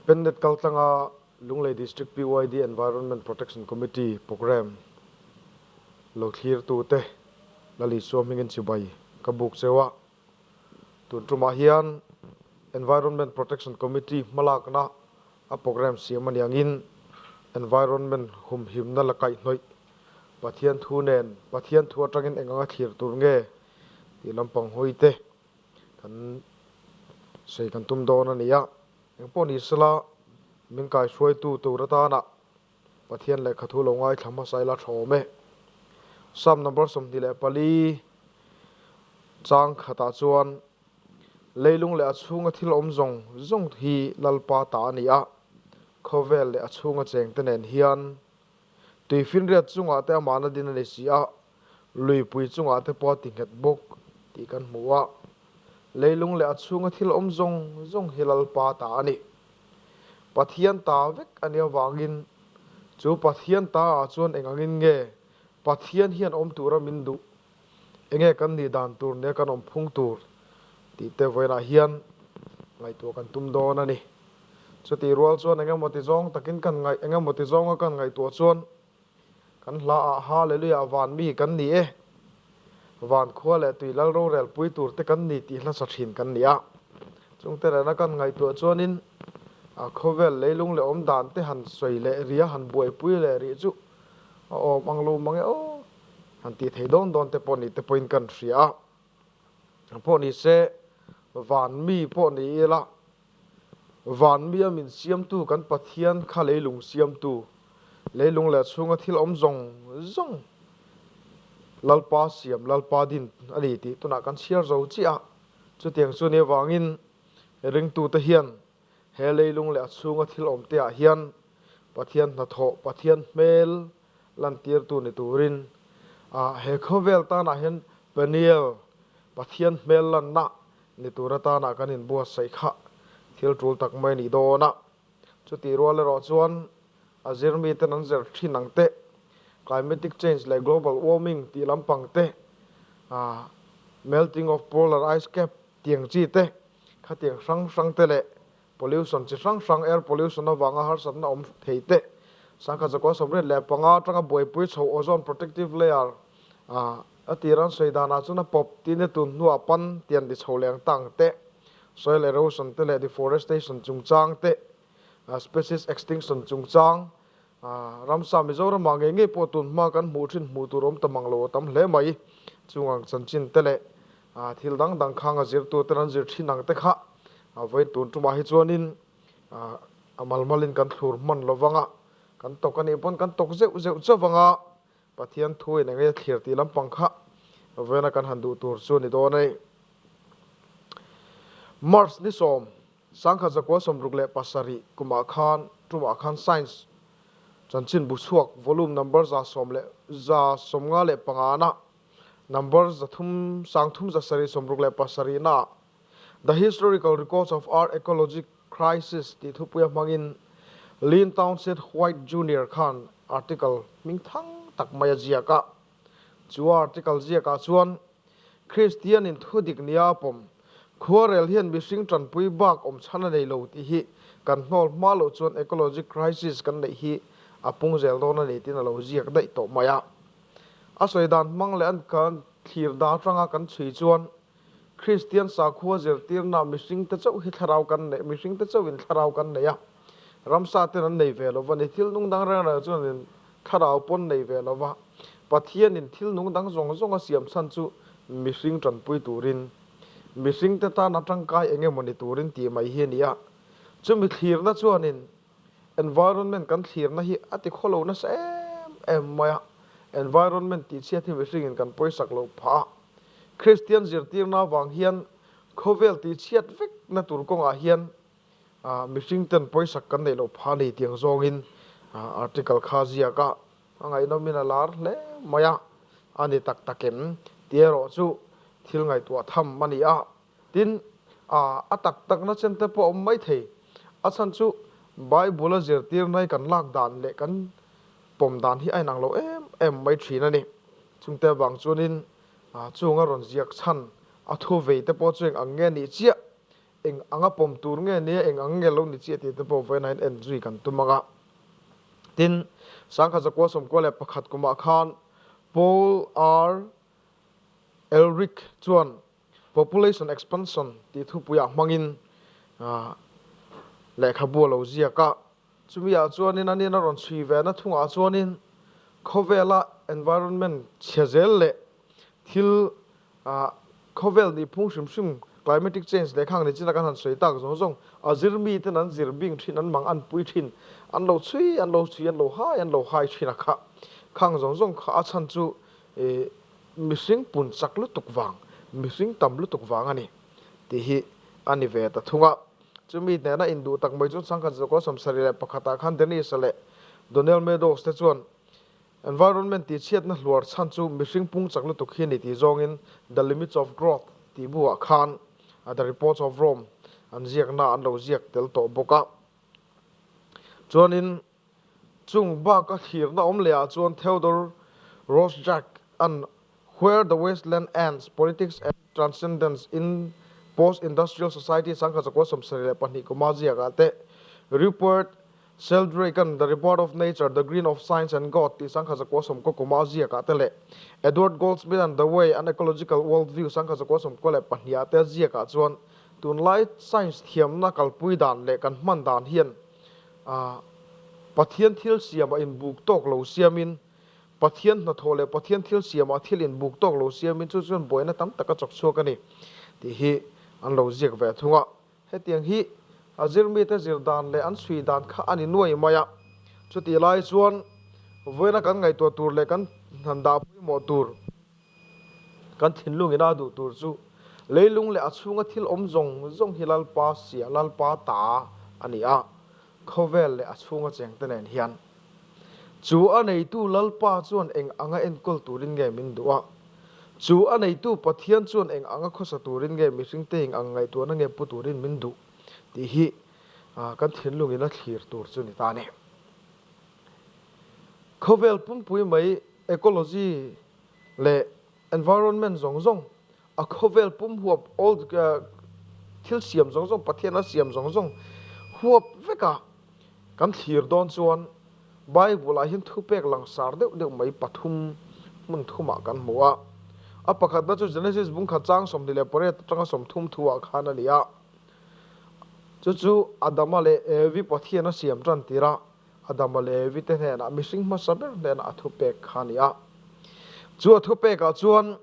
Pennet kaltlanga Lunglei District PYD Environment Protection Committee Programme lo thlirtute Lal Isua hmingin chibai ka buk cheu a. Tun tumah hian Environment Protection Committee hmalakna a programme siam a niangin Environment humhimna la kaihhnawih Pathian thu nen Pathian thu atangin eng anga thlir tur nge tih lampang hawite kan sawi kan tum dawn a ni a. Engpawh ni sela min kaihruaitu tur atana Pathian lehkha thu lo ngaithla hmasa ila tha awm e. Psalm number 24 chang khatah chuan Leilung leh a chhunga thil awm zawng zawng hi Lalpa ta a ni a, khawvel leh a chhunga chengte nen hian Tuifinriat chungah te amahna din a ni si a, luipui chungah te pawh a ti nghet bawk tih kan hmu a. Leilung leh a chhunga thil awm zawng zawng hi Lalpa ta a ni. Pathian ta vek a nih avangin chu Pathian ta ah chuan eng angin nge Pathian hian awm tura min duh? Enge kan nih dan tur nia kan awm phung tur tih te vawiinah hian ngaihtuah kan tum dawn a ni. Chutih rual chuan eng emaw ti zawng takin kan ngaih eng emaw ti zawnga kan ngaihtuah chuan kan hla ah Hallelujah van mi kan ni e, van khua leh tui lal rorel pui tur te kan ni tih hlasa thin kan ni a. Chungte rena kan ngaihtuah chuanin a khawvel leilung leh awm dan te han sawi leh ria han buaipui leh rih chu a awm ang lo mang e aw. Han tih thei dawn dawn te pawh ni te pawhin kan hria a, pawh ni se van mi pawh ni ila van mi a min siamtu kan Pathian kha leilung siamtu, leilung leh chhunga thil awm zawng zawng Lalpa siam Lalpa din a ni tih tunah kan chhiar zo chiah a, chutiang chu ni avangin ringtute hian he leilung leh a chhunga thil awm te ah hian Pathian hnathawh, Pathian hmel lantirtu ni turin he khawvel tanah hian Peniel, Pathian hmel lanna ni tur atana kan inbuatsaih kha thil tul tak mai a nih dawn a. Chutih rual erawh chuan a zirmiten an zir thin ang te, climatic change leh global warming tih lampang te, melting of polar ice cap tiang chi te, khatiang hrang hrang te leh Pollution chi hrang hrang, air pollution avanga harsatna awm thei te, sangkhat zakua 75 atanga buaipui chho ozone protective layer a tir an sawi danah chuan a pawp tin e tun hnuah pan tian ti chho leng tang te, soil erosion te leh deforestation chungchang te, species extinction chungchang, ramsa Mizoramah ngei ngei pawh tun hma kan hmuh thin hmuh tur awm ta mang lo a tam hle mai. Chung ang chanchin te leh thil dang dang khang a zirtu ten an zir thin ang te kha vawiin tun tumah hi chuanin a malmalin kan thlur hman lo vang a, kan tawk a nih pawn kan tawk zeuh zeuh chauh vang a, Pathian thu in enge thlir tih lampang kha vawiina kan han duh tur chu a ni dawn a ni. March ni 10, 1967 kumah khan tumah khan Science chanchin bu chhuak volume number 100 leh 155 na number 300 367 naah The Historical Records of Our Ecologic Crisis tih thupuia hmangin Lynn Townsend White Junior khan article hming thang tak mai a ziak a. Chu article ziakah chuan Kristian in thu dik nia a pawm, khuarel hian mihring tanpui bak awm chhan a nei lo tih hi kan hnawl hma loh chuan ecologic crisis kan neih hi a pung zel dawn a ni tiin a lo ziak daih tawh mai a. A sawi dan hmang leh an kan thlir dan atanga kan chhui chuan Kristian sakhua zirtirna mihringte chauh hi thlarau kan neih, mihringte chauhin thlarau kan nei a, ramsa ten an nei ve lo va ni, thil nung dang reng reng chuan thlarau pawn nei ve lo va, Pathianin thil nung dang zawng zawng a siam chhan chu mihring tanpui turin, mihringte tana tangkai eng emaw ni turin tih mai hi a ni a. Chumi thlirna chuanin environment kan thlirna hi a ti khawlo nasa em em mai a, environment tih chhiat hi mihringin kan pawisak loh phah a. Kristian zirtirna avang hian khawvel tih chhiat vekna tur kawngah hian mihring ten pawisak kan neih loh phah a ni tiang zawngin article kha ziak a, a ngaihnawmin a lar hle mai a, a ni tak tak em tih erawh chu thil ngaihtuah tham a ni a, tin a tak takna chen te pawh a awm mai thei, a chhan chu Bible a zirtirna hi kan lak dan leh kan pawm dan hi a inang lo em em mai thin a ni. Chungte avang chuanin chung a rawn ziak chhan a thu vei te pawh chu eng ang nge nih chiah. Eng anga pawm tur nge nia, eng ang nge lo ni chiah tih te pawh vawiin en zui kan tum ang a. Tin, 1991 kumah khan Paul R. Ehrlich chuan Population Expansion tih thupuiah hmangin lehkhabu a lo ziak a. Chumi-ah chuanin a nin a rawn chhui ve na thungah chuanin khawvela environment chhe zel leh thil Khawvel nih phung hrim hrim climatic change leh khang ni chin a kan han sawi tak zawng zawng a zir mi ten an zir bing thin an mang an pui thin an lo chhui an lo chhui an lo hai an lo hai thin a kha khang zawng zawng kha a chhan chu ih mihring pun chak lutuk vang mihring tam lutuk vang a ni tih hi a ni ve ta thung a chumi hnena induh tak mai chu changkhat zakua 71 ah khan Dennis-a leh Donald Meadows te chuan Environment tih chhiatna hluar chhan chu mihring pung chak lutuk hi a ni tih zawngin The Limits of Growth tih buah khan The Reports of Rome an ziakna an lo ziak tel tawh bawk a. Chuanin chung baka thlirna awm lehah chuan Theodore Roszak an Where the Wasteland Ends, Politics and Transcendence in Post-Industrial Society 1972 kuma ziakah te Rupert Sheldrake-a'n The Rebirth of Nature, The Green of Science and God tih 1990 kuma a ziakah te leh Edward Goldsmith-a'n The Way, An Ecological Worldview 1992-ah te a ziakah chuan tunlai science thiamna kalpui dan leh kan hman dan hian Pathian thil siamah inbuk tawk lo siamin Pathian hnathawh leh Pathian thil siamah thil inbuk tawk lo siamin chu chuan buaina tam tak a chawk chhuak a ni tih hi an lo ziak ve thung a. Hetiang hi a zirmite zir dan leh an chhui dan kha a ni nuai mai a. Chutih lai chuan vawiina kan ngaihtuah tur leh kan han dah pawimawh tur, kan thinlungin a duh tur chu leilung leh a chhunga thil awm zawng zawng hi Lalpa sia, Lalpa ta a ni a. Khawvel leh a chhunga chengte nen hian chu a neitu Lalpa chuan eng anga enkawl turin nge min duh a? Chu a neitu Pathian chuan eng anga khawsa turin nge mihringte eng ang ngaihtuahna nge pu turin min duh tih hi kan thinlungin a thlir tur chu ni ta a ni. Khawvel pumpui mai ecology leh environment zawng zawng A khawvel pum huap all thil siam zawng zawng Pathian a siam zawng zawng huap veka kan thlir dawn chuan Bible ah hian thupek langsar deuh deuh mai pathum hmun thumah kan hmu a. A pakhatna chu Genesis bungkhat chang 28 atanga 30 thu ah khan a ni a. Chu chu Adama leh Evi Pathian a siam tan tir a, Adama leh Evi te hnenah mihring hmasa ber hnenah a thupek kha a ni a. Chu a thupekah chuan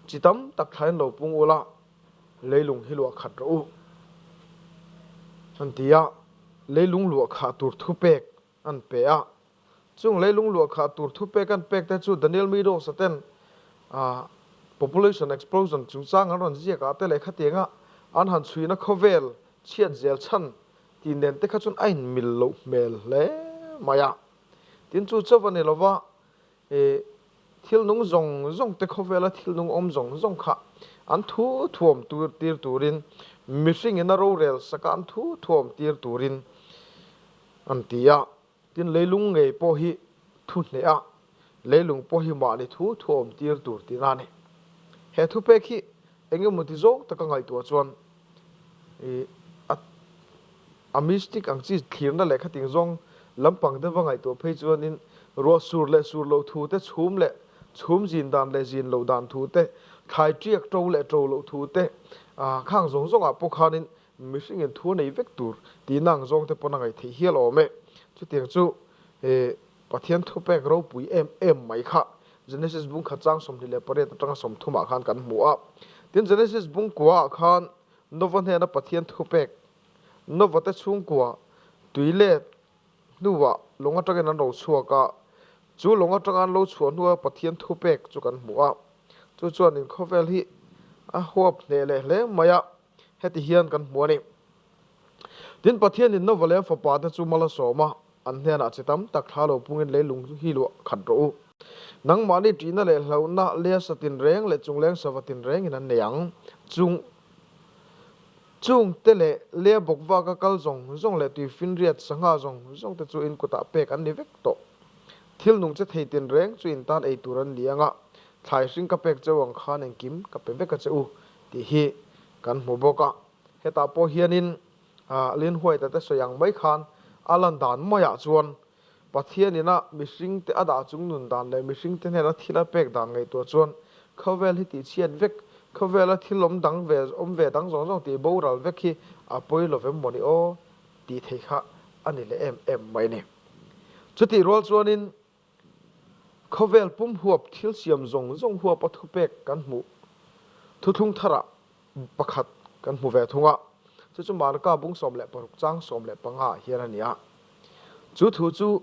Chi tam tak thlain lo pung ula, leilung hi luah khat rawh u, an ti a. Leilung luah khah tur thupek an pe a. Chung leilung luah khah tur thupek an pek te chu Daniel Meadows-a ten population explosion chungchang an rawn ziak ah te leh khatianga an han chhuina khawvel chhiat zel chhan tih nen te kha chuan a inmil loh hmel hle mai a. Tin chu chauh a ni lova, I thil nung zawng zawng te khawvela thil nung awm zawng zawng kha an thu thuam tur tir turin mihringin a rorel saka an thu thuam tir turin an ti a. Tin leilung ngei pawh hi thu hneh a, leilung pawh hi mahni thu thuam tir tur tihna a ni. He thupek hi eng emaw ti zawng taka ngaihtuah chuan i a A mystic ang chi thlirna leh khating zawng lampang deuha ngaihtuah phei chuanin ruah sur leh sur loh thu te, chhum leh chhum zin dan leh zin loh dan thu te, thlai tiak to leh to loh thu te, khang zawng zawngah pawh khanin mihringin thu a nei vek tur tihna ang zawng te pawn a ngaih theih hial awm e. Chutiang chu Pathian thupek ropui em em mai kha Genesis bung khat chang 28 atanga 30 ah khan kan hmu a. Tin Genesis bung kua ah khan Nova hnena Pathian thupek Novate chhungkua tui let hnuah lawng atangin an ro chhuak a, chu lawng atanga an lo chhuah hnua Pathian thupek chu kan hmu a, chu chuan in khawvel hi a huap hneh leh hle mai a, heti hian kan hmu a ni. Tin, Pathianin Nova leh a fapate chu mal a sawm a, an hnenah chi tam tak thla lo pungin leilung hi luah khat rawh u. Nangmahni ṭihna leh hlauhna lea sa tinreng leh chungleng sava tinrengin an nei ang. Chung Chung te leh lea bawk vaka kal zawng zawng leh tuifinriat sangha zawng zawng te chu in kutah pek an ni vek tawh. Thil nung che thei tinreng chu in tan ei tur an ni ang a, thlai hring ka pek cheu ang khan engkim ka pe vek a che u tih hi kan hmu bawk a. Hetah pawh hianin Lin White-a te sawi ang mai khan a lan dan maiah chuan Pathianin a mihringte a dah chung nun dan leh mihringte hnena thil a pek dan ngaihtuah chuan khawvel hi tihchhiat vek, khawvela thil awm dang ve awm ve dang zawng zawng tih boral vek hi a pawi lo vem mawni aw tih theih kha a ni leh em em mai a ni. Chutih rual chuanin Khawvel pum huap thil siam zawng zawng huapa thupek kan hmuh thuthlung tharah pakhat kan hmu ve thung a, chu chu Marka bung 16 chang 15 ah hian a ni a. Chu thu chu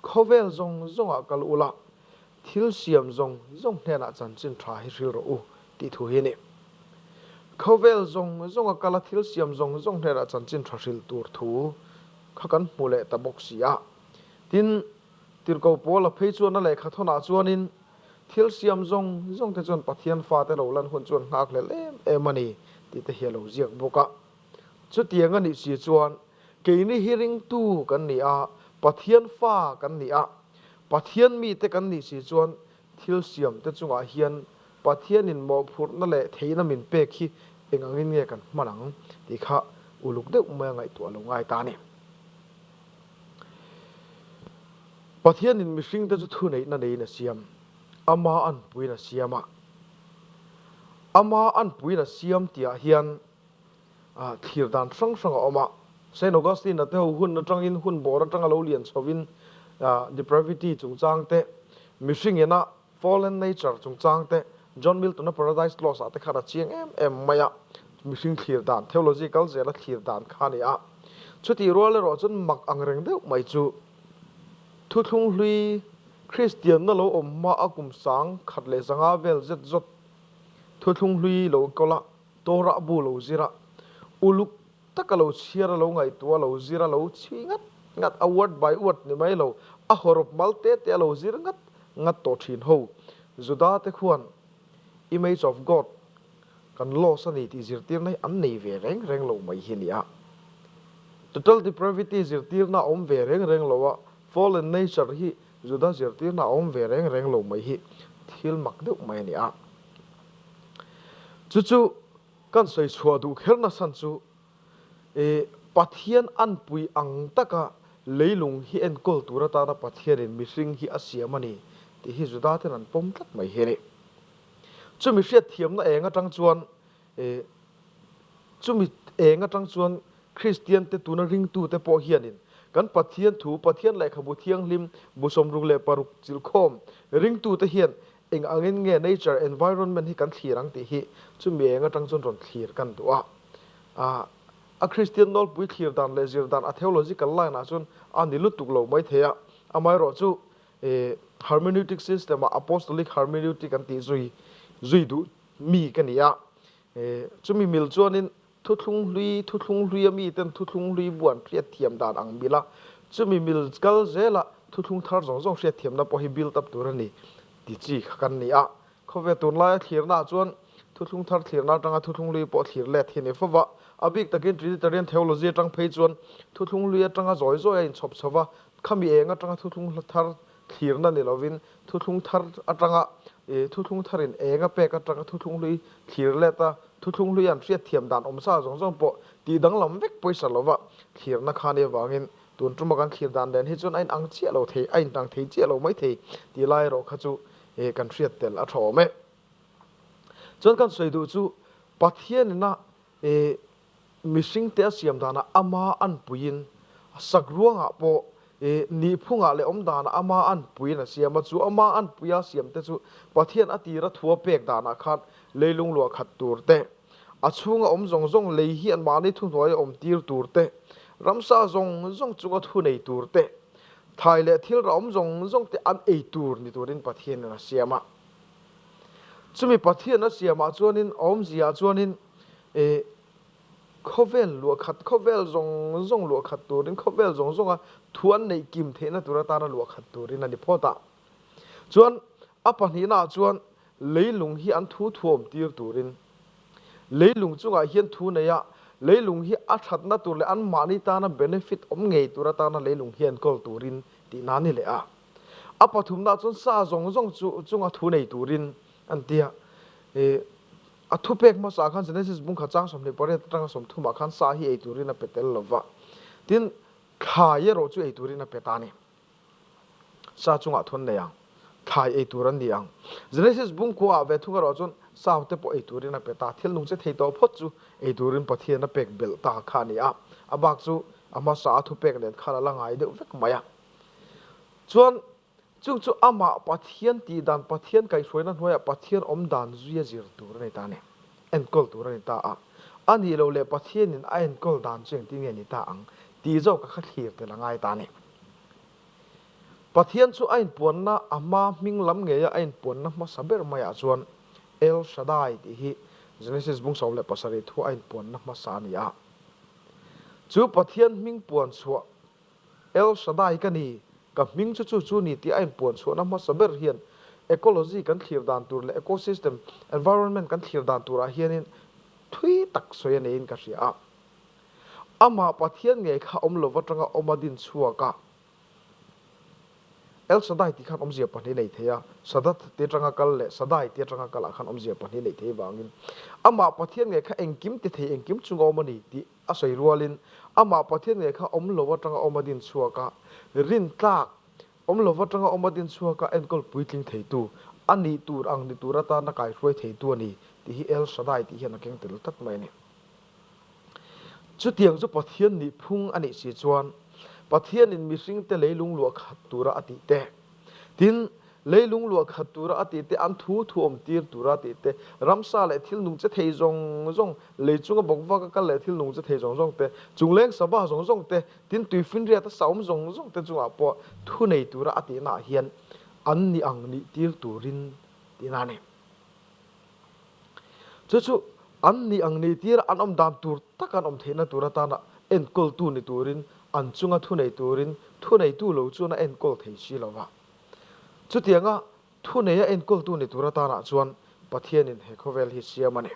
khawvel zawng zawngah kal ula, thil siam zawng zawng hnenah chanchin tha hi hril rawh u tih thu hi a ni. Khawvel zawng zawnga kala thil siam zawng zawng hnenah chanchin tha hril tur thu kha kan hmu leh ta bawk si a. Tin, Tirhkoh Paula phei chuan a lehkha thawnah chuanin thil siam zawng zawng te chuan Pathian fate lo lan hun chuan nghakhlel em em a ni tih te hi a lo ziak bawk a. Chutiang a nih si chuan keini hi ringtu kan ni a, Pathian fa kan ni a, Pathian mite kan nih si chuan thil siam te chungah hian Pathianin mawhphurhna leh theihna min pek hi eng angin nge kan hman ang tih kha uluk deuh mai a ngaihtuah lo ngai ta a ni. Pathianin mihringte chu thuneihna neiin a siam, ama anpuiin a siam a. Ama anpuiin a siam tihah hian thlir dan hrang hrang a awm a. Saint Augustine-a te ho hun atangin hun bawr atanga lo lian chhovin depravity chungchang te, mihringina Fallen nature chungchang te, John Milton-a Paradise Lost ah te khan a chiang em em mai a, mihring thlir dan, theology kal zela thlir dan kha a ni a. Chutih rual erawh chuan mak ang reng deuh mai chu thuthlung hlui Kristianna lo awm hma a kum 1500 vel zet zawt thuthlung hlui lo kawl a, Torah bu lo zir a, uluk taka lo chhiar a lo ngaihtuah a lo zir a lo chhui ngat ngat a word by word ni mai lo a hawrawp mal te te a lo zir ngat ngat tawh thin ho Juda te khuan image of God kan lost a ni tih zirtirna hi an nei ve reng reng lo mai hi a ni a. Total depravity zirtirna a awm ve reng reng lo a, fallen nature hi Juda zirtirna a awm ve reng reng lo mai hi thil mak deuh mai a ni a. Chu chu Kan sawi chhuah duh kher nasan chu i Pathian anpui ang taka leilung hi enkawl tur atana Pathianin mihring hi a siam a ni tih hi Juda ten an pawm tlat mai hi a ni. Chumi hriatthiamna eng atang chuan i chumi eng atang chuan Kristian te tuna ringtute pawh hianin kan Pathian thu, Pathian lehkhabu thianghlim bu 66 chilkhawm ringtute hian Eng angin nge nature environment hi kan thlir ang tih hi chumi eng atang chuan rawn thlir kan duh a. A a Kristian nawlpui thlir dan leh zir dan a theological line ah chuan a ni lutuk lo mai thei a. Amaherawh chu e hermeneutic system ah apostolic hermeneutic an tih zui zui duh mi ka ni a. E chumi mil chuanin Thuthlung hlui, thuthlung hluia miten thuthlung hlui bu an hriatthiam dan ang mila chumi mil kal zela thuthlung thar zawng zawng hriatthiamna pawh hi build up tur a ni ti chi kha kan ni a. Khawvel tunlaia thlirnaah chuan thuthlung thar thlirna atanga thuthlung hlui pawh thlir let hi a ni fo va. A bik takin Trinitarian theology atang phei chuan thuthlung hlui atanga zawi zawi a inchhawp chho va, khami eng atanga thuthlung thar thlirna ni lovin thuthlung thar atanga thuthlung tharin eng a pek atanga thuthlung hlui thlir let a, thuthlung hlui an hriatthiam dan awmsa zawng zawng pawh tih danglam vek pawisa lova thlirna kha nia vangin tun tuma kan thlir dan nen hi chuan a inang chiah lo thei, a inang thei chiah lo mai thei tih lai erawh kha chu kan hriat tel a tha awm e. Chuan kan sawi duh chu Pathianina Mihringte a siam danah ama anpuiin, sak ruangah pawh nihphungah leh awm danah ama anpuiin a siam a. Chu ama anpuia siamte chu Pathian a tira thu a pek danah khan leilung luah khat tur te, a chhunga awm zawng zawng lei hi anmahni thuhnuaia awm tir tur te, ramsa zawng zawng chunga thu nei tur te, thai leh thil ra awm zawng zawng te an ei tur ni turin Pathianin a siam a. Chumi Pathian a siamah chuanin awmziaah chuanin I khawvel luah khat, khawvel zawng zawng luah khat turin, khawvel zawng zawnga thu an neih kim theihna tur atana luah khat turin a ni phawt a. Chuan a pahnihnaah chuan leilung hi an thu thuawm tir turin, leilung chungah hian thu nei a, leilung hi a thatna tur leh anmahni tana benefit awm ngei tur atana leilung hi enkawl turin tihna a ni leh a. A pathumnaah chuan sa zawng zawng chu chunga thu nei turin an ti a. I. A thupek hmasa khan Genesis bung khat chang 28 atanga 30 ah khan sa hi ei turin a pe tel lova, tin thlai erawh chu ei turin a pe ta a ni. Sa chungah thun nei ang, thlai ei tur an ni ang. Genesis bung khuaah ve thung erawh chuan sau te pawh ei turin a pe ta, thil nung che thei tawh phawt chu ei turin Pathian a pek belh ta kha a ni a, a bak chu a hmasa a thupek nen khan a la ngai deuh vek mai a. Chuan chung chu amah Pathian tih dan, Pathian kaihhruaina hnuaiah Pathian awm dan zuia zir tur a ni ta a ni, enkawl tur a ni ta a. A nih loh leh Pathianin a enkawl dan chu engtin nge ni ta ang tih zawk a kha thlir tel a ngai ta a ni. Pathian chu a inpuanna a hma hming lam ngeia a inpuanna hmasa ber maiah chuan El Shaddai tih hi Genesis bung 17 thu a inpuanna hmasa a ni a. Chu Pathian hming puan chhuah El Shaddai ka ni, ka hming chu chu chu ni tih a inpuan chhuahna hmasa ber hian ecology kan thlir dan tur leh ecosystem, environment kan thlir dan turah hianin thui tak sawi a neiin ka hria a. Amah Pathian ngei kha awm lova tanga awm a din chhuak a. El Shaddai tih khan awmzia pahnih nei thei a, Shadat ti atanga kal leh Shaddai ti atanga kalah khan awmzia pahnih nei thei vangin Amah Pathian ngei kha engkim ti thei engkim chunga awm a ni tih a sawi rualin Amah Pathian ngei kha awm lova tanga awm a din chhuak a, rintlak awm lova tanga awm a din chhuak a enkawl puitling theitu a nih tur ang ni tur atana kaihruai theitu a ni tih hi El Shaddai tih hian a keng tel tlat mai a ni. Chutiang chu Pathian nih phung a nih si chuan Pathianin mihringte leilung luah khat tura a tih te, tin, leilung luah khat tura a tih te, an thu thu awm tir tura a tih te, ramsa leh thil nung che thei zawng zawng, lei chunga bawk vaka kal leh thil nung che thei zawng zawng te, chungleng sava zawng zawng te, tin, tuifinriata sa awm zawng zawng te chungah pawh thu nei tura a tihnaah hian an ni ang nih tir turin tihna a ni. Chu chu an nih ang ni tir an awm dan tur tak an awm theihna tur atana enkawltu ni turin an chunga thunei turin thuneitu lo chuan a enkawl thei si lo va. Chutianga thuneia enkawltu ni tur atanah chuan Pathianin he khawvel hi siam a ni.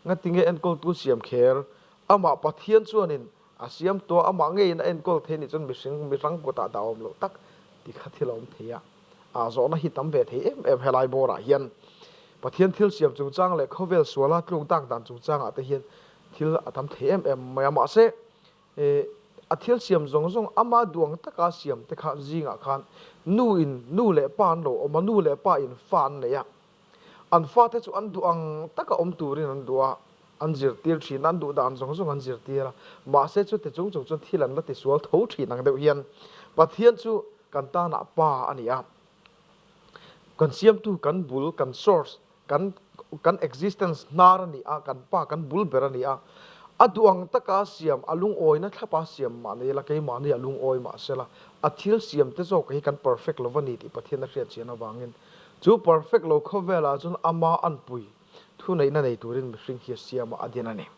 Ngatinge enkawltu siam kher? Amah Pathian chuanin a siam tuah amah ngeiin a enkawl thei nih chuan mihring mihrang kutah dah awm loh tak ti kha thil a awm thei a. A zawhna hi tam ve thei em em helai bawrah hian Pathian thil siam chungchang leh khawvel suala tluk dak dan chungchangah te hian thil a tam thei em em mai a. Mahse, a thil siam zawng zawng ama duang taka siam te kha zingah khan nu in nu leh pa an lo awm a, nu leh pa in fa an nei a. An fate chu an duh ang taka awm turin an duh a, an zirtir thin a, an duh dan zawng zawng an zirtir a. Mahse chute chung chung chuan thil an la tisual tho thin ang deuh hian Pathian chu kan tanah Pa a ni a. Kan siamtu, kan bul, kan source, kan kan existence hnar a ni a, kan Pa, kan bul ber a ni a. A duh ang taka siam, a lungawina thlapa siam mah nei ila, keimahni a lungawi mah sela, a thil siamte zawk hi kan perfect lo va ni tih Pathian a hriatchian avangin Chu perfect lo khawvelah chuan ama anpui thuneihna nei turin mihring hi a siam a, a din a ni.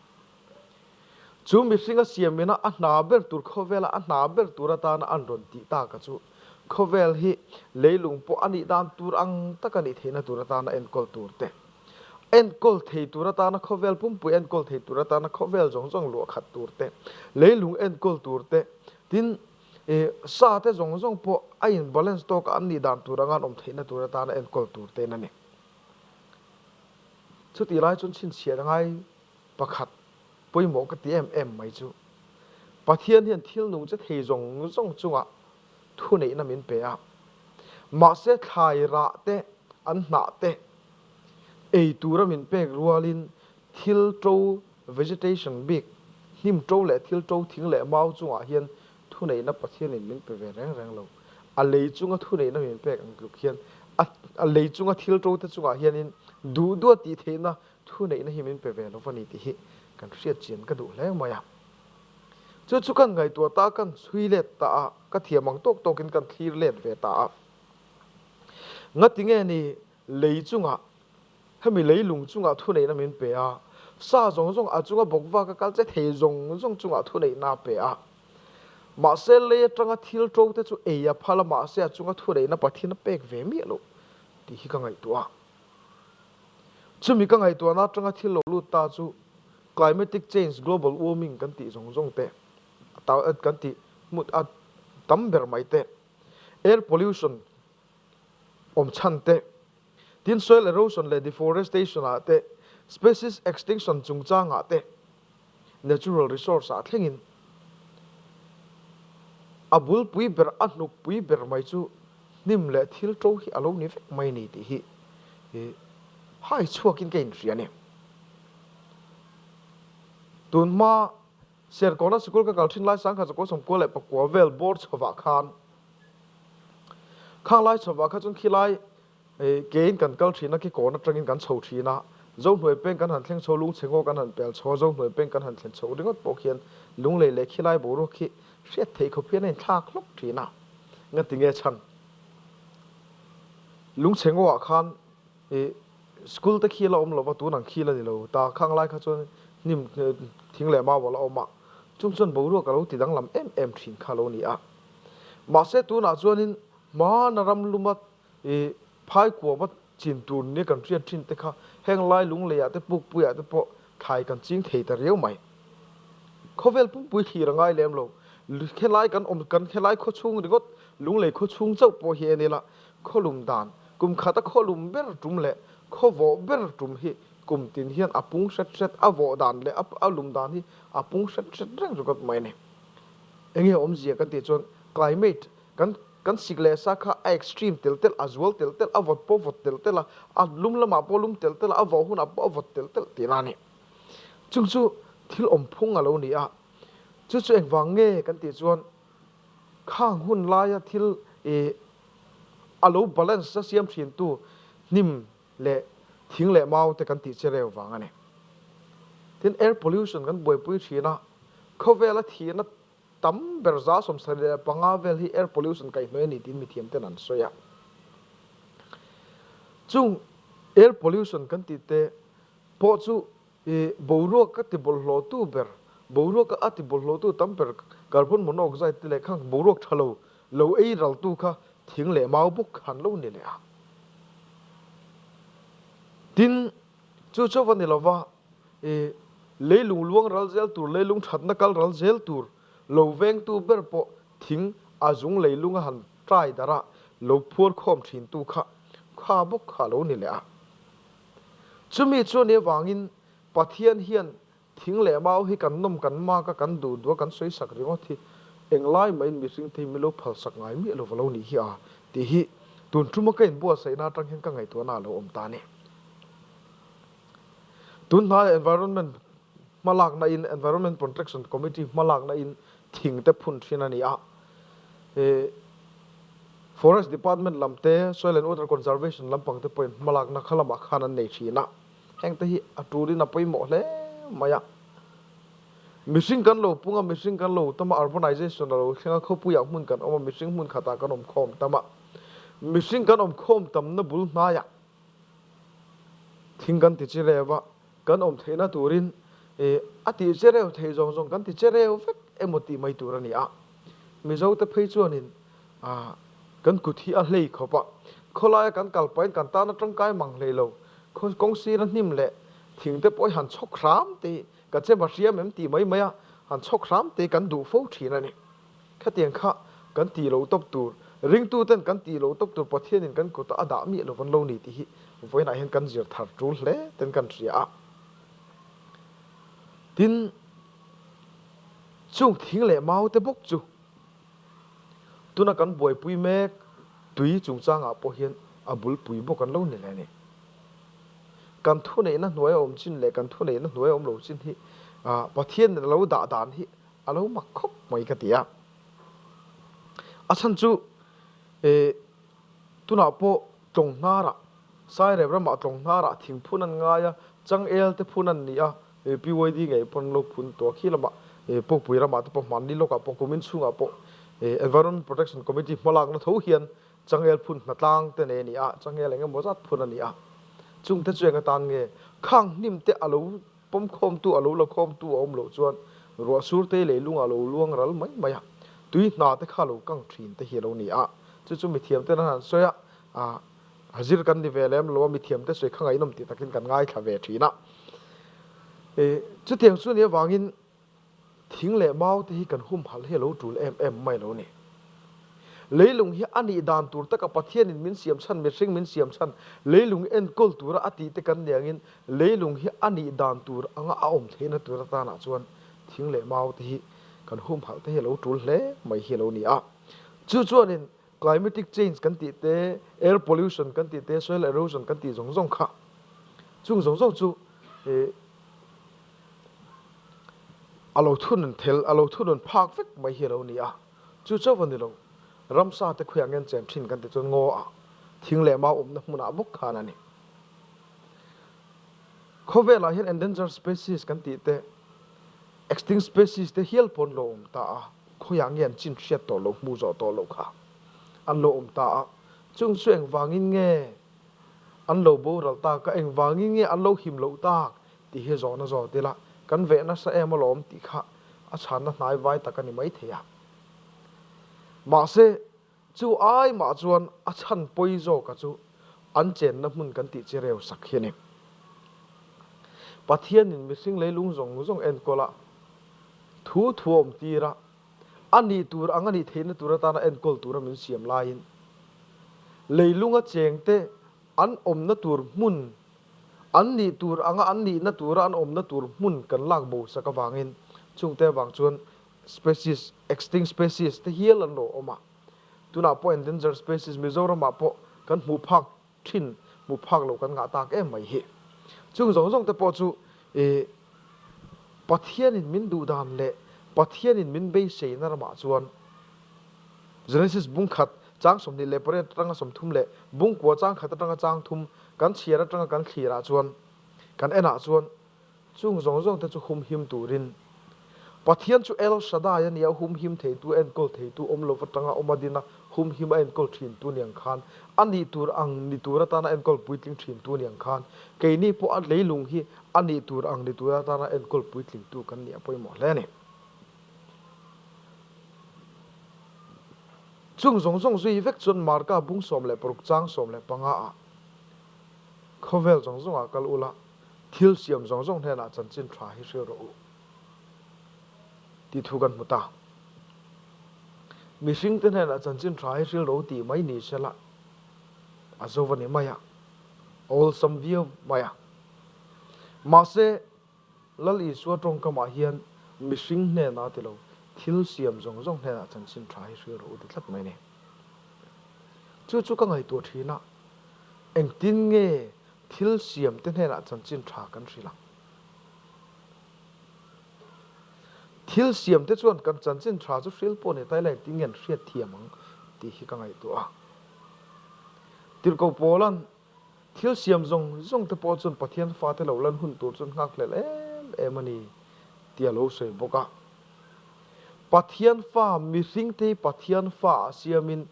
Chu mihring a siamina a hna ber tur khawvela a hna ber tur atana an rawn tih taka chu khawvel hi leilung pawh a nih dan tur ang taka nih theihna tur atana enkawl tur te, enkawl thei tur atana khawvel pumpui enkawl thei tur atana khawvel zawng zawng luah khat tur te, leilung enkawl tur te, tin, I sa te zawng zawng pawh a in balance tawk a an nih dan tur anga an awm theihna tur atana enkawl tur te in a ni. Chutih lai chuan chhinchhiah ngai pakhat pawimawh ka ti em em mai chu Pathian hian thil nung che thei zawng zawng chungah thuneihna min pe a, mahse thlai rah te an hnah te ei tura min pek rualin Thil ṭo, vegetation, bik, hnim ṭo leh thil ṭo thing leh mau chungah hian thuneihna Pathianin min pe ve reng reng lo. A lei chunga thuneihna min pek ang tluk hian a lei chunga thil ṭo te chungah hianin duh duah tih theihna thuneihna hi min pe ve lo va ni tih hi kan hriat chian ka duh hle mai a. Chu chu kan ngaihtuah ta a, kan chhui let ta a, ka thiam ang tawk tawkin kan thlir let ve ta a. Ngatinge ni lei chungah Hemi leilung chungah thuneihna min pe a, sa zawng zawng a chunga bawk vak a kal che thei zawng zawng chungah thuneihna a pe a. Mahse lei atanga thil ṭo te chu ei a phal a, mahse a chunga thuneihna Pathian a pek ve miah loh tih hi ka ngaihtuah a. Chumi ka ngaihtuahna atanga thil lo lut ta chu climatic change, global warming kan tih zawng zawng te, kan tih hmut a tam ber mai te, air pollution awm chhan te, Tin, soil erosion leh deforestation ah te, Species extinction chungchangah te natural resource ah thlengin a bulpui ber a hnukpui ber mai chu hnim leh thil to hi a lo ni vek mai ni tih hi hai chhuakin ka inhria a ni. Tunhma Serkawna sikul ka kal thin lai sangkhat zakua sawmkua leh pakua vel bawr chhovah khan khang lai chhovah kha chuan khilai Kein kan kal thin a, ki kawn atangin kan chho thin a, Zohnuai peng kan han thleng chho, lungchhe ngaw kan han pel chho a, Zohnuai peng kan han thlen chho ringawt pawh khian lunglei leh khilai boruak khi hriat theih khawp hian a inthlak hlawk thin a. Ngati nge chhan? Lungchhe ngawah khan i school te khi la awm lova, tun ang khi la ni lo ta, khang lai kha chuan hnim thing leh mau a la awm a, chung chuan boruak a lo ti danglam em em thin kha a lo ni a. Mahse tunah chuanin hmana ram luma I phai kuama chin tur nia kan hriat thin te kha heng lai lungleiah te pukpuiah te pawh thlai kan ching thei ta riau mai. Khawvel pumpui thlir a ngai lem lo. Khelai kan awm kan khelai khaw chhung ringawt lunglei khaw chhung chauh pawh hi en ila khawlum dan kum khata khawlum ber tum leh khaw vawh ber tum hi kum tin hian a pung hret hret a vawh dan leh a lum dan hi a pung hret hret reng ringawt mai a ni. Enge awmzia kan tih chuan climate kan Kan sik leh sa kha a extreme telh telh, a zual telh telh, a vawt pawh vawt telh telh a, a lum lamah pawh lum telh telh a, a vawh hunah pawh a vawt telh telh tih a ni. Chung chu thil awm phung a lo ni a, chu chu engvang nge kan tih chuan khang hun laia thil ih a lo balance a siam thintu hnim leh thing leh mau te kan tih che reu vang a ni. Tin, air pollution kan buaipui thin a, khawvela thihna Tam ber 75 vel hi air pollution kaihhnawih a ni tiin mithiam ten an sawi a. Chung air pollution kan tih te pawh chu i boruak a ti bawlhhlawhtu ber, boruak a ti bawlhhlawhtu tam ber carbon monoxide te leh khang boruak tha lo lo ei raltu kha thing leh mau bawk khan lo ni leh a. Tin, chu chu va ni lova I leilung luang ral zel tur, leilung thatna kal ral zel tur lo vengtu ber pawh thing a zung leilung a han trai darh a, lo phuar khawm thintu kha kha bawk kha a lo ni leh a. Chumi chu a nih avangin Pathian hian thing leh mau hi kan nawm kan mak a, kan duh duh a, kan sawi sak ringawt hi englai mahin mihring te hi min lo phal sak ngai miah lo va lo nih hi a tih hi tun tuma ka inbuatsaihna atang hian ka ngaihtuahna a lo awm ta a ni. Tunhnai Environment hmalakna in Environment Protection Committee hmalakna in thing te phun thin a ni a. Forest Department lam te, Soil and Water Conservation lampang te pawhin hmalakna kha lamah khan an nei thin a. Heng te hi a tulin a pawimawh hle mai a. Mihring kan lo pung a, mihring kan lo tam a, urbanization a lo thleng a, khawpuiah hmun kan awm a, mihring hmun khatah kan awm khawm tam a. Mihring kan awm khawm tamna bul hnaiah Thing kan ti chereu a, kan awm theihna turin a tih chereu thei zawng zawng kan ti chereu vek emaw tih mai tur a ni a. Mizote phei chuanin kan kut hi a hlei khawp a, khawlaia kan kal pahin kan tana tangkai mang hlei lo, kawng sira hnim leh thing te pawh hi han chhawk hram te hi ka che va hriam em tih mai mai a, han chhawk hram te hi kan duh fo thin a ni. Khatiang kha kan tih loh tawp tur, ringtuten kan tih loh tawp tur Pathianin kan kuta a dah miah lo van lo ni tih hi vawiinah hian kan zir thar tul hle ten kan hria a. Tin, chung thing leh mau te bawk chu tuna kan buaipui mek tui chungchangah pawh hian a bulpui bawk an lo ni leh a ni. Kan thuneihna hnuaia awm chin leh kan thuneihna hnuaia awm lo chin hi Pathianin a lo dah dan hi a lo mak khawp mai ka ti a. A chhan chu eh tunah pawh tlawng hnarah Sairep ramah tlawng hnarah thing phun an ngai a, changel te phun an ni a, eh PYD ngei pawn an lo phun tawh a, khi lamah eh Pawkpui ramah te pawh hmanni lawkah pawh kumin chhungah pawh eh Environment Protection Committee hmalakna tho hian changel phun hnatlang te nei a ni a, changel eng emaw zat phun a ni a. Chungte chu eng atan nge khang hnim te a lo Pawmkhawmtu a lo la khawmtu a awm loh chuan ruah sur te leilung a lo luang ral mai mai a, tui hna te kha a lo kang thin te hi a lo ni a. Chu chu mithiam ten an han sawi a, a zir kan ni ve lem lo a, mithiam te sawi kha ngaihnawm tih takin kan ngaithla ve thin a. Chutiang chu nih avangin thing leh mau te hi kan humhalh hi a lo tul em em mai lo ni. Leilung hi a nih dan tur taka Pathianin min siam chhan, mihring min siam chhan, leilung enkawl tura a tih te kan nih angin leilung hi a nih dan tur anga a awm theihna tur atanah chuan thing leh mau te hi kan humhalh te hi a lo tul hle mai hi a lo ni a. Chu chuanin climatic change kan tih te, air pollution kan tih te, soil erosion kan tih zawng zawng kha chung zawng zawng chu ih a lo thunun thel, a lo thunun phak vek mai hi a lo ni a. Chu chauh a ni lo, ramsa te khuiah ngen chen thin kan ti chuan ngaw ah thing leh mau awmna hmunah bawk khan a ni. Khawvelah hian endangered species kan tih te, extinct species te hial pawh an lo awm ta a, khawiah nge an chin hriat tawh loh, hmuh zawh tawh loh kha an lo awm ta a. Chung chu engvangin nge an lo boral tak a, engvangin nge an lo him loh tak tih hi zawhna zawt ila, kan veh nasa em alawm tih kha a chhanna hnai vai tak a ni maithei a. Mahse, chu ai mah chuan a chhan pawi zawka chu an chenna hmun kan tih chi reu sak hi a ni. Pathianin mihring leilung zawng zawng enkawl a, thu thu a awm tir a, a nih tur ang a nih theihna tur atana enkawl tura min siam laiin leilunga chengte an awmna tur hmun An nih tur anga an nihna tura an awmna tur hmun kan lak bo sak avangin chungte avang chuan species, extinct species, te hial an lo awm a. Tunah pawh endangered species Mizoramah pawh kan hmuh phak thin, hmuh phak loh kan ngah tak em mai hi. Chung zawng zawng te pawh chu ih Pathianin min duh dan leh Pathianin min beiseina ramah chuan Genesis bung khat chang 28 atanga 30 leh bung kua chang khat atanga chang thum kan chhiar atanga kan thlir ah chuan kan en ah chuan chung zawng zawng te chu humhim turin Pathian chu El Shaddai a nia humhim theitu enkawl theitu awm lova tanga awm a din a humhim a enkawl thin tu niang khan a nih tur ang ni tur atana enkawl puitling thin tu niang khan keini pawh a leilung hi a nih tur ang ni tur atana enkawl puitling tu kan nih a pawimawh hle a ni. Chung zawng zawng zui vek chuan Marka bung 16 chang 15 ah khawvel zawng zawng ah kal ula, thil siam zawng zawng hnenah chanchin tha hi hrilh rawh u tih thu kan hmu ta. Mihring te hnenah chanchin tha hi hrilh rawh u tih mai ni sela a zo va ni mai a, a awlsam viau mai a. Mahse, Lal Isua tawngkamah hian mihring hnenah ti lo, thil siam zawng zawng hnenah chanchin tha hi hrilh rawh u ti tlat mai a ni. Chu chu ka ngaihtuah thin a, engtin nge thil siam te hnenah chanchin tha kan hrilh ang? Thil siam te chuan kan chanchin tha chu hrilh pawh ni ta ila engtin nge an hriat thiam ang tih hi ka ngaihtuah a. Tirhkoh Paula'n Thil siam zawng zawng te pawh chuan Pathian fate lo lan hun tur chuan nghakhlel em em a ni tih a lo sawi bawk a. Pathian fa mihring te hi Pathian fa ah siamin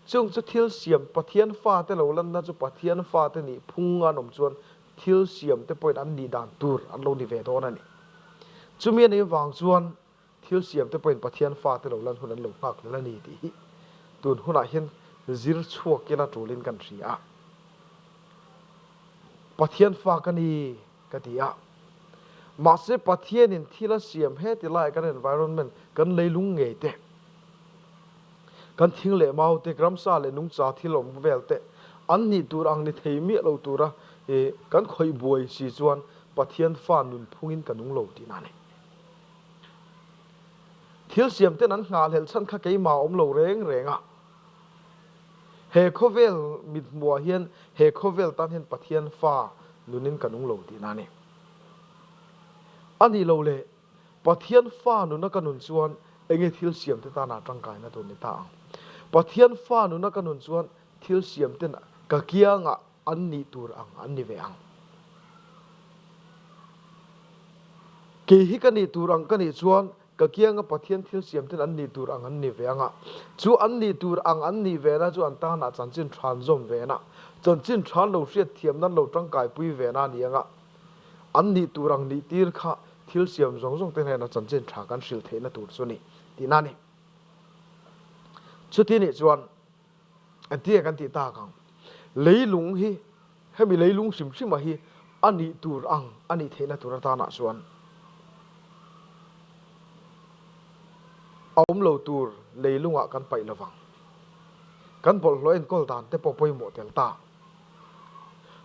chung chu thil siam Pathian fate lo lanna chu Pathian fate nih phung an awm chuan thil siam te pawhin an nih dan tur an lo ni ve dawn a ni. Chumi a nih vang chuan Thil siamte pawhin Pathian fate lo lan hun an lo nghak hlel a ni tih hi tun hunah hian zir chhuak ila tulin kan hria a. Pathian fa ka ni ka ti a. Mahse Pathianin thil a siam heti laiah kan environment, kan leilung ngei te, kan thing leh mau te, ramsa leh nungcha thil awm vel te an nih tur ang ni thei miah lo tura kan khawih buai si chuan Pathian fa nunphungin ka nung lo tihna a ni. Thil siam ten an nghahhlelh chhan kha keimah a awm lo reng reng a. He khawvel mithmuah hian he khawvel tan hian Pathian fa nunin ka nung lo tihna a ni. A nih loh leh Pathian fa nuna ka nun chuan enge thil siam te tana tangkaina tur ni ta ang? Pathian fa nuna ka nun chuan thil siam ten ka kiangah an nih tur ang an ni ve ang. Kei hi ka nih tur ang ka nih chuan ka kianga Pathian thil siam ten an nih tur ang an ni ve ang a. Chu an nih tur ang an nih ve na chu an tanah chanchin than zawm ve na, chanchin than lo hriat thiam nan lo tangkaipui ve na a ni ang a. An nih tur ang nih tir kha thil siam zawng zawng te hnena chanchin tha kan hrilh theihna tur chu ni tihna a ni. Chuti nih chuan Engtin nge kan tih tak ang? Leilung hi, hemi leilung hrim hrima hi a nih tur ang, a nih theihna tur atanah chuan a awm lo tur leilungah kan paih lovang. Kan bawlhhlawh enkawl dan te pawh pawimawh tel ta.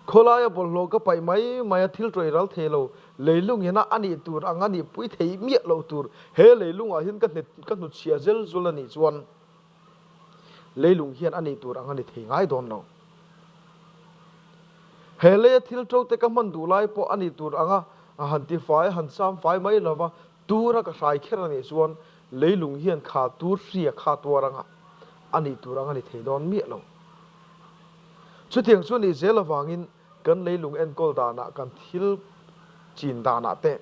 Khawlaia bawlhhlawh ka paih mai mai a thil tawih ral thei lo, leilung ina a nih tur ang a nih pui thei miah loh tur he leilungah hian ka ka hnutchhiah zel zul a nih chuan leilung hian a nih tur ang a ni thei ngai dawn lo. He leia thil to te ka hman duh lai pawh a nih tur anga han tifai a han sam fai mai lova tura ka hrai kher a nih chuan leilung hian kha tur hria kha tuar anga a nih tur ang a ni thei dawn miah lo. Chutiang chu nih zel avangin kan leilung enkawl danah kan thil chin danah te,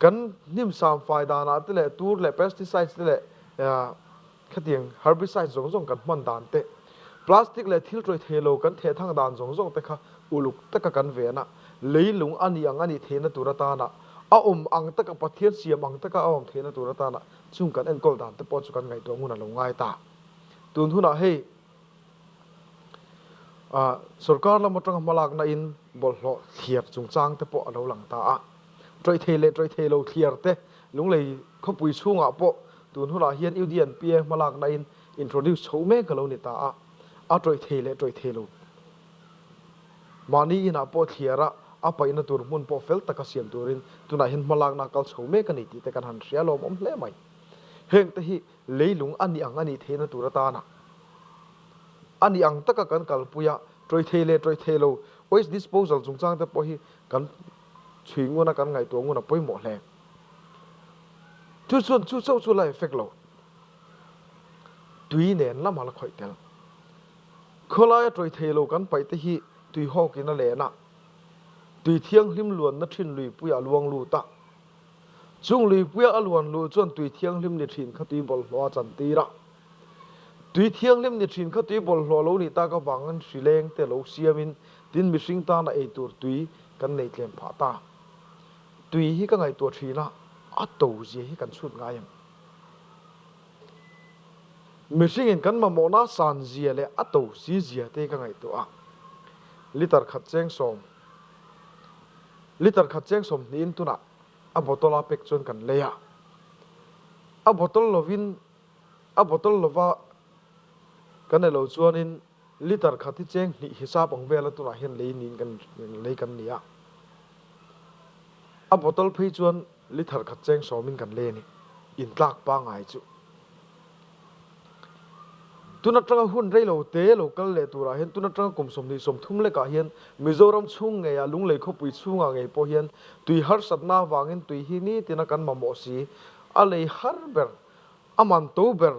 kan hnim samfai danah te leh tur leh pesticides te leh khatiang herbicides zawng zawng kan hman dan te, plastic leh thil tawih thei lo kan theh thang dan zawng zawng te kha uluk taka kan ven a, leilung a nih ang a nih theihna tur atana a awm ang taka Pathian siam ang taka a awm theihna tur atana chung kan enkawl dan te pawh chu kan ngaihtuah ngun a lo ngai ta. Tun hunah hei Sorkar lam atanga hmalakna in bawlhhlawh thliar chungchang te pawh a lo lang ta a. Tawih thei leh tawih thei lo thliar te Lunglei khawpui chhungah pawh tun hunah hian UDNPA hmalakna in introduce chho mek a lo ni ta a. A tawih thei leh tawih thei lo mahni inah pawh thliar a, a paihna tur hmun pawh fel taka siam turin tunah hian hmalakna a kal chho mek a ni tih te kan han hria lawmawm hle mai. Heng te hi leilung a nih ang a nih theihna tur atana a nih ang taka kan kalpui a, tawih thei leh tawih thei lo waste disposal chungchang te pawh hi kan chhui ngun a, kan ngaihtuah ngun a pawimawh hle. Chu chuan chu chauh chu la effect lo, tui nen lama la khawih tel. Khawlaia tawih thei lo kan paih te hi tui hawkin a len a, tui thianghlim luanna thin luipuiah a luang lut a, Chung luipuia a luan luh chuan tui thianghlim ni thin kha tui bawlhhlawh a chantir a. Tui thianghlim ni thin kha tui bawlhhlawh lo nih tak avangin hri leng te lo siamin tin mihring tana ei tur tui kan nei tlem phah ta. Tui hi ka ngaihtuah thin a, a to zia hi kan chhut ngai em? Mihringin kan mamawhna san zia leh a to si zia te hi ka ngaihtuah a. Liter khat cheng sawm. Liter khat cheng sawmhnihin tunah a bottle a pek chuan kan lei a. A bottle lovin a bottle lova kan ei lo chuanin liter khat hi cheng hnih hisap ang vela tunah hian lei niin kan lei kan ni a. A bottle phei chuan liter khat cheng sawmin kan lei a ni. Intlak pangngai chu. Tun atanga hun rei lo te lo kal leh turah hian tun atanga kum 23 lekah hian Mizoram chhung ngeiah Lunglei khawpui chhungah ngei pawh hian tui harsatna avangin tui hi nitina kan mamawh si. A lei har ber, a man to ber,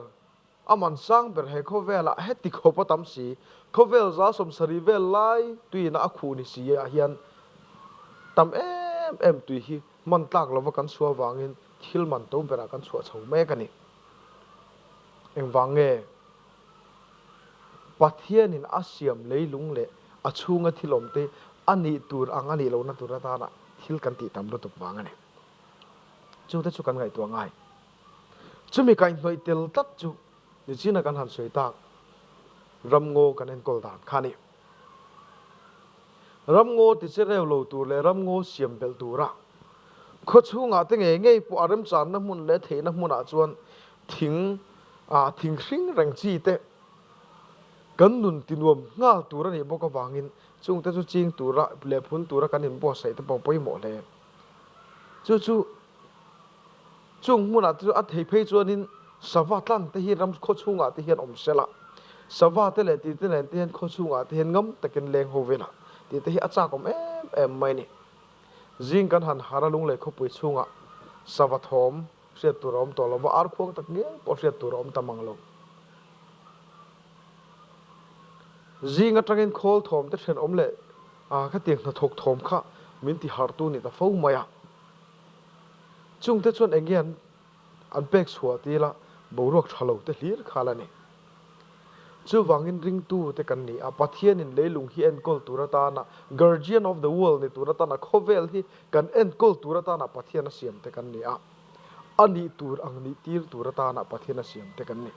a man sang ber he khawvelah heti khawp a tam si. Khawvel 70 vel lai tuiina a khuh ni si ah hian tam em em tui hi hman tlak lova kan chhuah avangin thil man to berah kan chhuah chho mek a ni. Engvang nge? Pathianin a siam leilung leh a chhunga thil awmte a nih tur ang a nih lohna tur atana thil kan tih tam lutuk vang a ni. Chungte chu kan ngaihtuah ngai. Chumi kaihhnawih tel tlat chu nichina kan han sawi tak ramngaw kan enkawl dan kha a ni. Ramngaw tiche reu lo tur leh ramngaw siam belh tura khaw chhungah te ngei ngei pawh a remchanna hmun leh theihna hmunah chuan thing ah thing hring reng chi te kan nun tinuam nghal tur a nih bawk avangin chungte chu ching tura leh phun tura kan inbuatsaih te pawh a pawimawh hle. Chu chu Chung hmunah te chu a thei phei chuanin sava tlan te hi ram khaw chhungah te hian awm sela, sava te leh tite nen te hian khaw chhungah te hian ngam takin leng ho vela tih te hi a chak awm em em mai a ni. Zing kan han har a Lunglei khawpui chhungah sava thawm hriat tur a awm tawh lo va, ar khuang tak ngial pawh hriat tur a awm ta mang lo. Zing atangin khawl thawm te thenawm leh khatiang hnathawk thawm kha min ti harhtu ni ta fo mai a. Chungte chuan eng nge an pek chhuah ti ila boruak tha lo te hlir khal a ni. Chuvangin ringtu te kan ni a, Pathianin leilung hi enkawl tur atana, guardian of the world ni tur atana, khawvel hi kan enkawl tur atana Pathian a siam te kan ni a, a nih tur ang nih tir tur atana Pathian a siam te kan ni.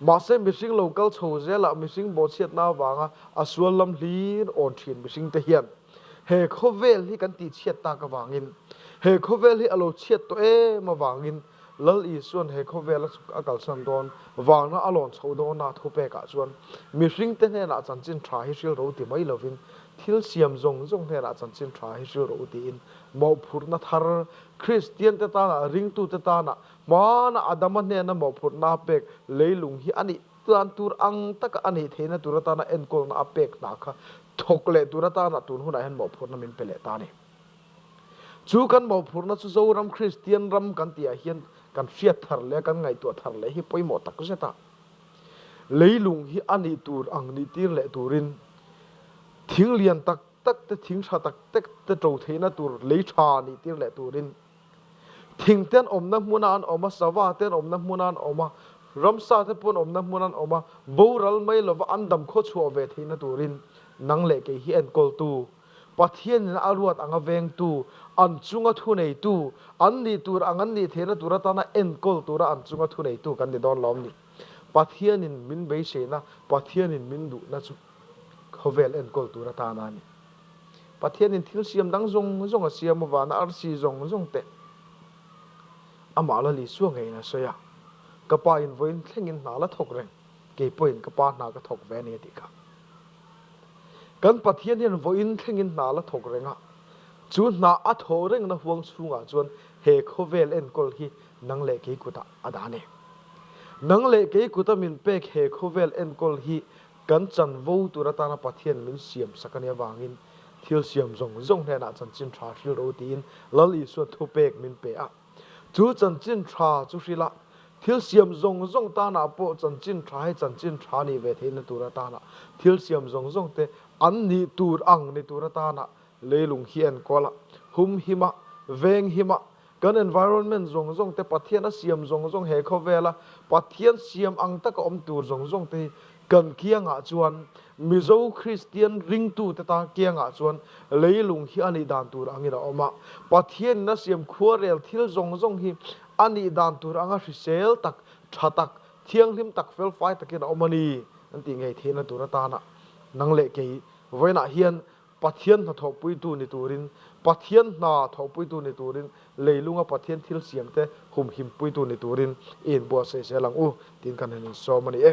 Mahse mihring lo kal chho zelah mihring bawhchhiatna avanga a sual lam hlir awn thin mihring te hian He khawvel hi kan tihchhiat tak avangin, he khawvel hi a lo chhiat tawh em avangin. Lal Isua'n he khawvela chhuk a kalsan dawn vangna a lawn chhoh dawna thupekah chuan mihringte hnenah chanchin tha hi hril ro ti mai lovin thil siam zawng zawng hnenah chanchin tha hi hril ro tiin mawhphurhna thar Kristiante tana ringtute tana hmana Adama hnena mawhphurhna a pek leilung hi a nih tlan tur ang taka a nih theihna tur atana enkawlna a pek hna kha thawk leh tur atana tun hunah hian mawhphurhna min pe leh ta a ni. Chu kan mawhphurhna chu Zoram Kristian ram kan tihah hian kan hriat thar leh kan ngaihtuah thar leh hi pawimawh tak zet a. Leilung hi a nih tur ang nih tir leh turin thing lian tak tak te thing tha tak tak te to theihna tur lei tha nih tir leh turin thing te an awmna hmuna an awm a, sava te an awmna hmuna an awm a, ramsa te pawh an awmna hmuna an awm a, boral mai lova an dam khawchhuah ve theihna turin nang leh kei hi enkawltu Pathianin a ruat anga vengtu, an chunga thuneitu, an nih tur ang an nih theihna tur atana enkawl tura an chunga thuneitu kan ni dawn lawm ni. Pathianin min beiseina, Pathianin min duhna chu khawvel enkawl tur atana a ni. Pathianin thil siam dang zawng zawng a siam avana arsi zawng zawng te amah la Isua ngeiin a sawi a, Ka pa in vawiin thlengin hna la thawk reng, kei pawhin ka pa hna ka thawk ve a ni a tih kha. Kan Pathian hian vawiin thlengin hna la thawk reng a, chu hna a thawh rengna huang chhungah chuan he khawvel enkawl hi nang leh kei kutah a dah a ni. Nang leh kei kuta min pek he khawvel enkawl hi kan chanvo tur atana Pathian min siam sak a nih avangin thil siam zawng zawng hnenah chanchin tha hril ro tiin Lal Isuan thupek min pe a. Chu chanchin tha chu hril a, thil siam zawng zawng tanah pawh chanchin tha hi chanchin tha nih ve theihna tur atana thil siam zawng zawng te an nih tur ang ni tur atana leilung hi enkawl a, humhim a, venghim a, kan environment zawng zawng te Pathian a siam zawng zawng he khawvela Pathian siam ang taka awm tur zawng zawng te hi Kan kiangah chuan Mizo Kristian ringtute tan kiangah chuan leilung hi a nih dan tur angin a awm a. Pathianin a siam khuarel thil zawng zawng hi a nih dan tur anga hrisel tak, tha tak, thianghlim tak, felfai takin a awm a ni an tih ngei theihna tur atana nang leh kei vawiinah hian Pathian hna thawhpuitu ni turin, Pathian hna thawhpuitu ni turin, leilunga Pathian thil siamte humhimpuitu ni turin i inbuatsaih zel ang u tiin kan han insawm a ni e.